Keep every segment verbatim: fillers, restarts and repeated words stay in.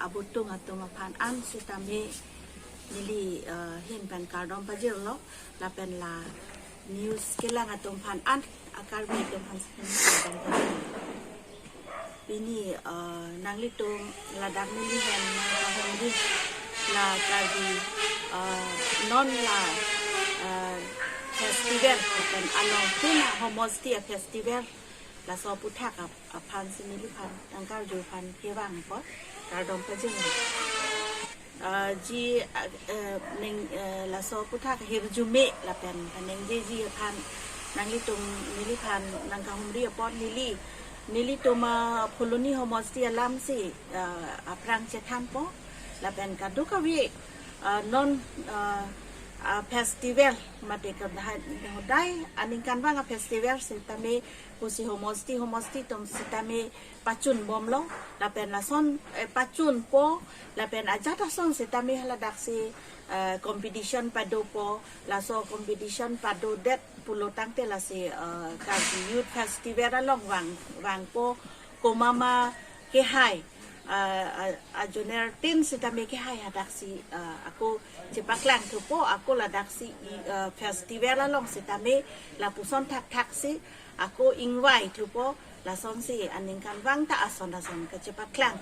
abutung atum aphan an sitame neli, eh, ahin pen kardom pajirlo, lapen la news kelang atum aphan an, a-Karbi atum aphan sitame kardom pajirlo. Pini, eh, nanglitum ladak neli ahin nangkahumri la Karbi, eh, non la, eh, festival, lapen along puna homosti a-festival, laso aputhak ap-, aphan si neliphan nangkarju aphan kevang apot kardom pajirlo. Ah, ji, ah, eh, ning, eh, laso aputhak hirjume lapen paningjeji aphan nanglitum neliphan nangkahumri apot neli, nelitum, ah, Phuloni homosti alam si, ah, aphrang chethanpo, lapen kadokave, ah, non, ah, ah, festival mate kadai, hodai aningkanvang a-festival sitame pusi homosti homosti atum sitame pachunbomlo, lapen lason, eh, pachunpo, lapen ajat ason sitame haladak si, eh, competition padopo, laso competition padodet pulo tangte lasi, eh, Karbi Youth Festival along vang, vangpo, komat ma kehai, eh, eh, a-journal tin sitame kehai hadak si, eh, ako chepaklang thupo, ako ladak si, eh, festival along sitame lapuson thakthak si ako ingvai thupo, lasonsi aningkanvang ta ason ason kachepaklang,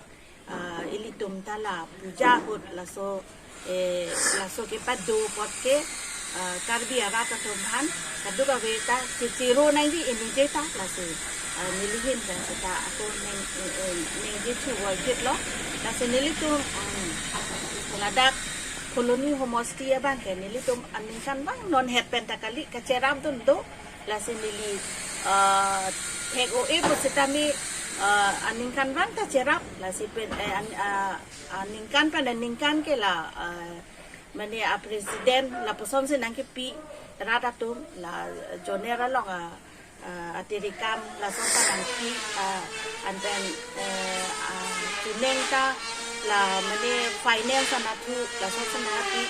ah, ilitum ta la puja ahut laso, eh, laso kepado apot ke, ah, Karbi arat atum aphan kadokave ta chechero nangji inije ta lasi, ah, neli ahin pen seta ako ning, eh, eh, ningje thu workit lo, lasi nelitum, um, ladak Phuloni homosti abang ke nelitum aningkanvang non het pen ta kali kacherapdun do, lasi neli, ah, thek-o-e pu sitame, ah, aningkanvang ta cherap, lasi pen, eh, an-, ah, aningkan pen aningkan ke la, ah, mane a-president lapusonsi nangkepi rat atum la journal along, ah, ah, atirikam lason ta nangpi, ah, anpen, eh, ah, chineng ta la mane finance anatthu lasonsi nangpi,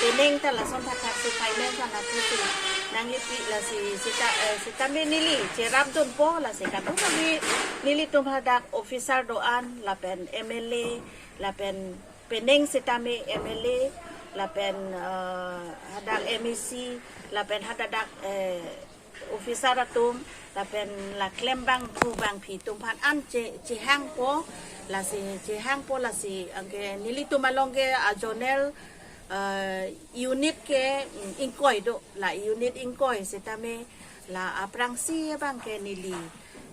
peneng ta lason thakthak si finance anatthu si nangkepi, lasi seta, eh, sitame neli cherapdunpo, lasi kadokave nelitum hadak officer do-an lapen M L A lapen peneng sitame M L A lapen, eh, hadak M A C lapen hadak, eh, officer atum lapen la klembangphu bangphi atum aphan an che, chehangpo, lasi chehangpo, lasi anke nelitum along ke a-journal, eh, unit ke, mm, ingkoi do, la unit ingkoi sitame la aphrangsi abang ke neli,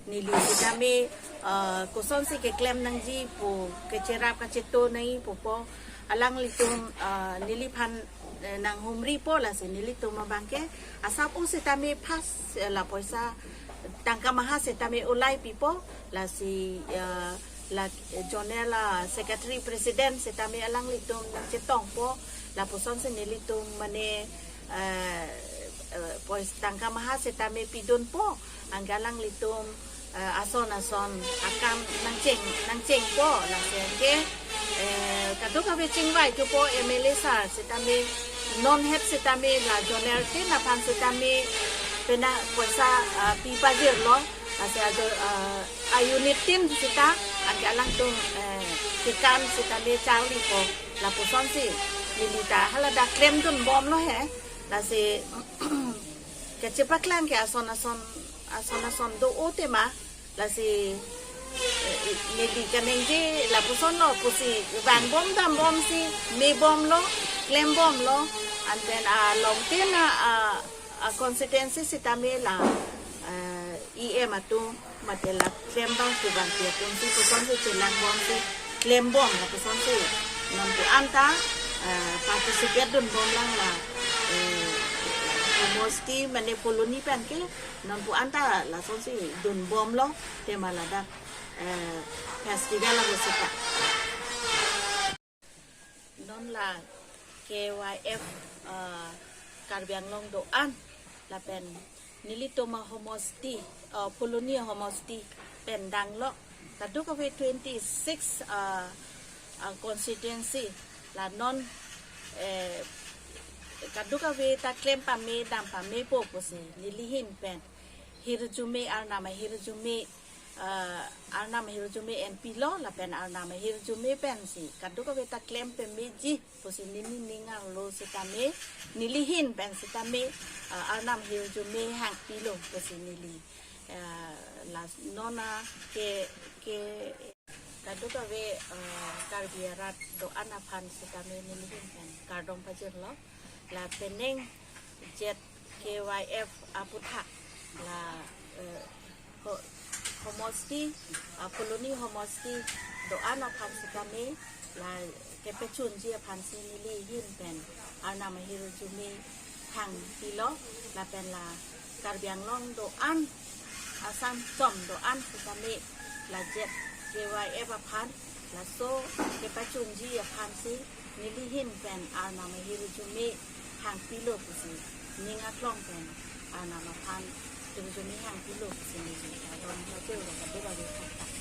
neli sitame, eh, kosonsi keklem nangji pu, kacherap kacheto nangji pupo, alanglitum, eh, neliphan, eh, nanghumripo, lasi nelitum abang ke asap-o sitame pas, eh, la poisa tangka maha sitame ulai pipo, lasi, eh, la, eh, journal a-secretary president sitame alanglitum nangchetongpo, lapusonsi nelitum mane, eh, eh, pois tangka maha sitame pidunpo, anke alanglitum, eh, ason ason akam nangcheng, nangchengpo, lasi anke, eh, kadokave chingvai thupo, M L A sir sitame non het sitame la journal tin aphan sitame pena poisa, ah, pi pajirlo, lasi ajo, ah, a-unit tin sita anke alangtum, eh, kekan sitame charlipo, lapusonsi neli ta haladak klemdunbomlo he, lasi kachepaklang ke ason ason, ason ason do-o tema, lasi, eh, neli kaningje lapusonlo pusi vangbom dambomsi mebomlo, klembomlo, anpen along tin a, a, a-constituency sitame la, eh, E M atum mate la klembangphu bangphi atumsi pusonsi chelangbomsi klembom lapusonsi nonpu anta, eh, participate dunbomlang la, eh, homosti mane Phuloni pen ke nonpu anta lasonsi dunbomlo tema ladak, eh, festival ahut seta. Non la K Y F, eh, Karbi Anglong do-an lapen nelitum ahomosti, eh, Phuloni ahomosti pen danglo, kadokave twenty six, eh, eh, constituency la non, eh, kadokave ta klem pame dam pamepo pusi neli ahin pen hirjume, arnam ahirjume, Ah, Arnam ahirjume enpilo lapen Arnam ahirjume pensi kadokave ta klem pemeji pusi neli ning arlo sitame, neli ahin pen sitame, ah, Arnam ahirjume hangpilo pusi neli, ah, la nona ke ke kadokave, ah, Karbi arat do-an aphan sitame neli ahin pen kardom pajirlo. La penang Z K Y F aputhak la, eh, ho-, homosti, ah, colony homosti do-an aphan sitame la kepachunji aphansi neli ahin pen Arnam ahirjume hangpilo lapen la Karbi Anglong do-an, Assam chom do-an sitame la Z K Y F aphan laso kepachunji aphansi neli ahin pen Arnam ahirjume hangpilo pusi ning aklong pen Arnam aphan hirjume hangpilo pusi neli kardom pajirlo kadokave aphanta.